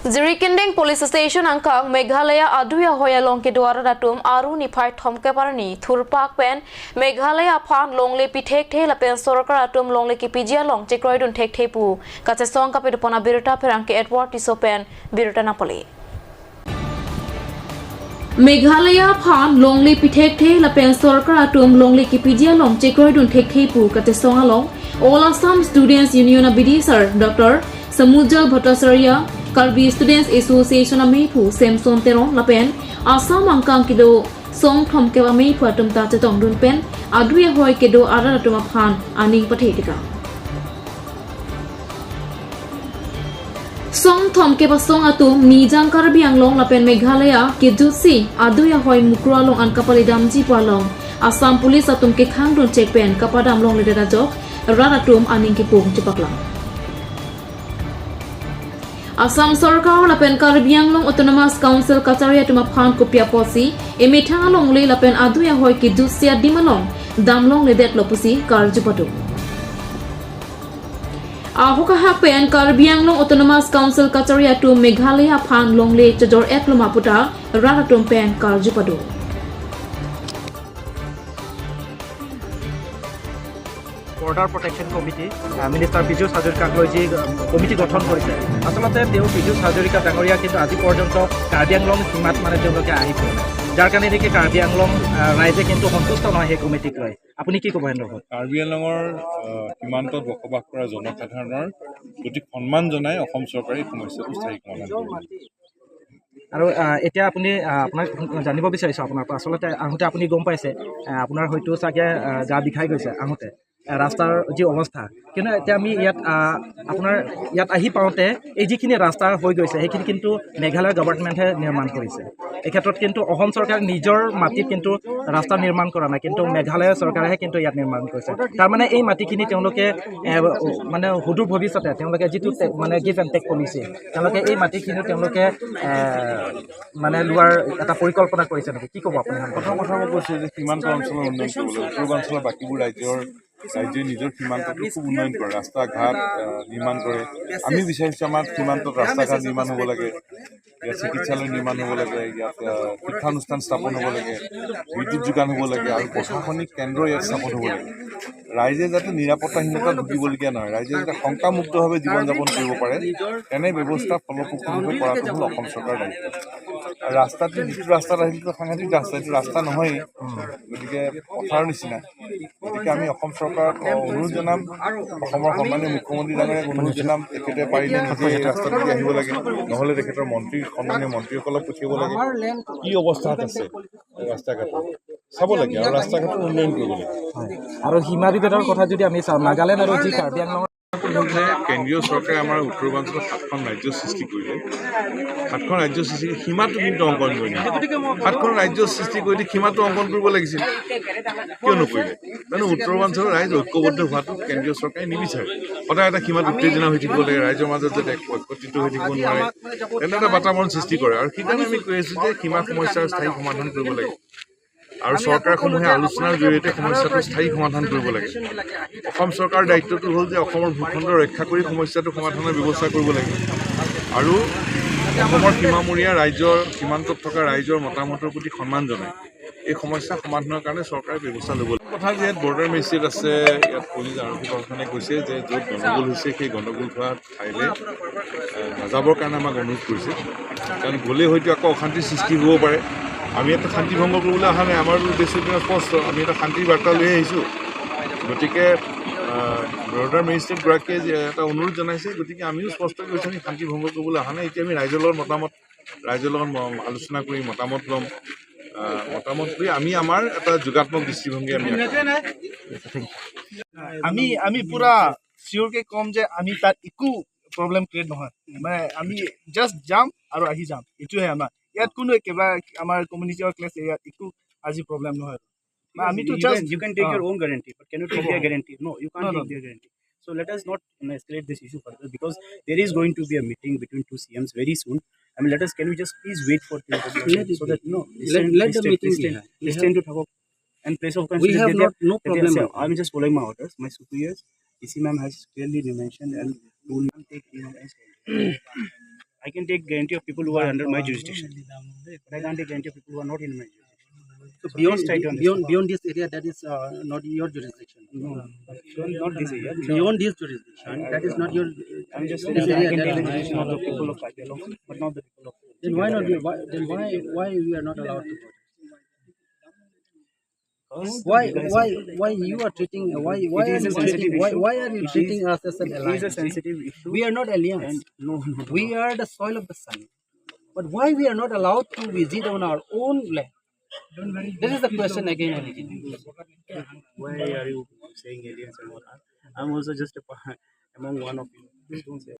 Jirikinding Police Station angkang Meghalaya aduya hoya long ke duara datum aru ni phai thomke parani thurpak pen Meghalaya phan longle pithek the la pen sarkar atum longle ki pijia long chekroidun thek thepu kache song kape pona birta pherang ke Edward Tiso pen birta napali Meghalaya phan longle pithek the la pen sarkar atum longle ki pijia long chekroidun thek thepu kache song along All Assam Students Union of Sir Dr. Samujjal Bhattacharya Karbi Students Association Amephu Samson Terong lapen Assam angkang kido song thom ke amephu atum ta chetong dun pen aduye hoi kedo ara atum phan aning pathe tika song thom ke basong atum nijang Karbi Anglong lapen Meghalaya ke jutsi aduye hoi mukra long an kapali damji palong Assam Police atum ke khang dun check pen kapadam long le da jok ran atum aning ke pung chupaklang Assam Sarkar lapen Karbi Anglong Autonomous Council Kacharia tuma phan kopia posi emitha long le lapen aduya hoi ki dusia dimalong damlong le det lopusi karjupatu Ahoka hak pen Karbi Anglong Autonomous Council Kacharia tu Meghalaya phan long le chajor ek lomaputa raratum pen karjupatu. Border protection committee minister Pijush হাজৰিকাক লৈ যি committee গঠন কৰিছে, আচলতে তেওঁ পীযুষ হাজৰিকা ডাঙৰীয়া কিন্তু আজি পৰ্যন্ত কাৰ্বি আংলং সীমাত মানে তেওঁলোকে আহি পোৱা নাই, যাৰ কাৰণে নেকি কাৰ্বি আংলং ৰাইজে কিন্তু সন্তুষ্ট নহয় সেই কমিটিক লৈ। আপুনি কি ক'ব সন্দৰ্ভত? কাৰ্বি আংলঙৰ সীমান্তত বসবাস কৰা জনসাধাৰণৰ প্ৰতি সন্মান জনাই অসম চৰকাৰে এই সমস্যাটো স্থায়ী সমাধান কৰিব। আৰু এতিয়া আপুনি আপোনাক জানিব বিচাৰিছোঁ আপোনাৰ পৰা, আচলতে আহোঁতে আপুনি গম পাইছে আপোনাৰ হয়তো চাগে গা বিষাই গৈছে আহোঁতে ৰাস্তাৰ যি অৱস্থা, কিন্তু এতিয়া আমি ইয়াত আপোনাৰ ইয়াত আহি পাওঁতে এই যিখিনি ৰাস্তা হৈ গৈছে সেইখিনি কিন্তু মেঘালয় গভৰ্ণমেণ্টে নিৰ্মাণ কৰিছে। এই ক্ষেত্ৰত কিন্তু অসম চৰকাৰে নিজৰ মাটিত কিন্তু ৰাস্তা নিৰ্মাণ কৰা নাই, কিন্তু মেঘালয় চৰকাৰেহে কিন্তু ইয়াত নিৰ্মাণ কৰিছে। তাৰমানে এই মাটিখিনি তেওঁলোকে মানে সুদূৰ ভৱিষ্যতে তেওঁলোকে যিটো মানে গিভ এণ্ড টেক পলিচি, তেওঁলোকে এই মাটিখিনি তেওঁলোকে মানে লোৱাৰ এটা পৰিকল্পনা কৰিছে নেকি, কি ক'ব আপুনি? প্ৰথম কথা মই কৈছোঁ যে সীমান্ত অঞ্চলৰ উন্নয়ন কৰিব লাগে। পূৰ্বাঞ্চলৰ বাকীবোৰ ৰাজ্যই নিজৰ সীমান্তটো খুব উন্নয়ন কৰে, ৰাস্তা ঘাট নিৰ্মাণ কৰে। আমি বিচাৰিছোঁ আমাৰ সীমান্তত ৰাস্তা ঘাট নিৰ্মাণ হ'ব লাগে, ইয়াত চিকিৎসালয় নিৰ্মাণ হ'ব লাগে, ইয়াত শিক্ষানুষ্ঠান স্থাপন হ'ব লাগে, বিদ্যুৎ যোগান হ'ব লাগে আৰু প্ৰশাসনিক কেন্দ্ৰ ইয়াত স্থাপন হ'ব লাগে। ৰাইজে যাতে নিৰাপত্তাহীনতাত ভুগিবলগীয়া নহয়, ৰাইজে যাতে শংকামুক্তভাৱে জীৱন যাপন কৰিব পাৰে, তেনে ব্যৱস্থা ফলপ্ৰসূভাৱে কৰাটো হ'ল অসম চৰকাৰৰ দায়িত্ব। আৰু ৰাস্তাটো যিটো ৰাস্তাত আহিল সেইটো সাংঘাতিক ৰাস্তা, এইটো ৰাস্তা নহয়েই, গতিকে পথাৰৰ নিচিনা। গতিকে আমি অসম চৰকাৰক অনুৰোধ জনাম, অসমৰ সন্মানীয় মুখ্যমন্ত্ৰী ডাঙৰীয়াক অনুৰোধ জনাম, তেখেতে পাৰিলে নিজে এই ৰাস্তাটো দি আহিব লাগে, নহ'লে তেখেতৰ মন্ত্ৰী সন্মানীয় মন্ত্ৰীসকলক পঠিয়াব লাগে। কি অৱস্থাত আছে ৰাস্তা ঘাটৰ চাব লাগে আৰু ৰাস্তা ঘাটৰ উন্নয়ন কৰিব লাগে। আৰু সীমা বিভেদৰ কথা যদি আমি চাওঁ, নাগালেণ্ড আৰু যি কাৰ্বি আংলঙৰ কেন্দ্ৰীয় চৰকাৰে আমাৰ উত্তৰ পূৰ্বাঞ্চলত 7খন ৰাজ্য সৃষ্টি কৰিলে, 7খন ৰাজ্য সৃষ্টি কৰি সীমাটো কিন্তু অংকন কৰি নিদিলে। 7খন ৰাজ্য সৃষ্টি কৰি দি সীমাটো অংকন কৰিব লাগিছিল, কিয় নকৰিলে? তাৰমানে উত্তৰ পূৰ্বাঞ্চলৰ ৰাইজ ঐক্যবদ্ধ হোৱাটো কেন্দ্ৰীয় চৰকাৰে নিবিচাৰে। সদায় এটা সীমাত উত্তেজনা হৈ থাকিব লাগে, ৰাইজৰ মাজত যাতে একত্ৰিত হৈ থাকিব নোৱাৰে, তেনে এটা বাতাবৰণ সৃষ্টি কৰে। আৰু সেইকাৰণে আমি কৈ আছোঁ যে সীমা সমস্যাৰ স্থায়ী সমাধান কৰিব লাগে আৰু চৰকাৰসমূহে আলোচনাৰ জৰিয়তে সমস্যাটো স্থায়ী সমাধান কৰিব লাগে। অসম চৰকাৰৰ দায়িত্বটো হ'ল যে অসমৰ ভূখণ্ড ৰক্ষা কৰি সমস্যাটো সমাধানৰ ব্যৱস্থা কৰিব লাগে আৰু অসমৰ সীমামূৰীয়া ৰাজ্যৰ সীমান্তত থকা ৰাইজৰ মতামতৰ প্ৰতি সন্মান জনাই এই সমস্যা সমাধানৰ কাৰণে চৰকাৰে ব্যৱস্থা ল'ব লাগে। কথা যে ইয়াত বৰ্ডাৰ মেজিষ্ট্ৰেট আছে, ইয়াত পুলিচ আৰক্ষী প্ৰশাসনে কৈছে যে য'ত গণ্ডগোল হৈছে সেই গণ্ডগোল হোৱা ঠাইলৈ নাযাবৰ কাৰণে আমাক অনুৰোধ কৰিছে, কাৰণ গ'লে হয়তো আকৌ অশান্তিৰ সৃষ্টি হ'ব পাৰে। আমি ইয়াত শান্তি ভংগ কৰিবলৈ অহা নাই, আমাৰ উদ্দেশ্য স্পষ্ট, আমি এটা শান্তিৰ বাৰ্তা লৈ আহিছোঁ। গতিকে বৰ্ডাৰ মেজিষ্ট্ৰেটগৰাকীয়ে যে এটা অনুৰোধ জনাইছে, গতিকে আমিও স্পষ্টকৈ কৈছোঁ আমি শান্তি ভংগ কৰিবলৈ অহা নাই। এতিয়া আমি ৰাইজৰ লগত মতামত, ৰাইজৰ লগত আলোচনা কৰি মতামত ল'ম, মতামত লৈ আমি আমাৰ এটা যোগাত্মক দৃষ্টিভংগী আমি আমি আমি পুৰা চিয়'ৰকৈ ক'ম যে আমি তাত একো প্ৰব্লেম ক্ৰিয়েট নহয়, মানে আমি জাষ্ট যাম আৰু আহি যাম, এইটোহে আমাৰ ইয়াত কোনো কিবা আমাৰ কমিউনিটিৰ ক্লাছ ইয়াত একো আজি প্ৰব্লেম নহয়। আমিতো just you can take your own guarantee, but can you take their guarantee? No, you can't No, take no. their guarantee. So let us not escalate this issue further, because there is going to be a meeting between two CMs very soon. I mean, let us, can we just please wait for till Let it so that no, let the meeting be. listen to talk and place of We have not no problem. I'm just following my orders. My superiors, DC ma'am has clearly mentioned and will not take anyone as guarantee. I can take guarantee of people who are under my jurisdiction, but I can't take guarantee of people who are not in my jurisdiction. So beyond Please try to beyond beyond this area, that is not your jurisdiction. No, not this area. Beyond this jurisdiction, that is not your. I'm just saying This that I area can that take the is- jurisdiction of the people of Karbi Anglong, but not the people of. Then why not? Why, then why we are not allowed to vote? Because Why you guys why are- why you are treating why It are is a you sensitive treating issue. why are you It is- treating us as an It is a alliance? sensitive issue. We are not aliens. And no, no, We are the soil of the sun. But why we are not allowed to visit on our own land? This is the question again and again. Why are you saying aliens and all? I'm also just a among one of you. Please don't say.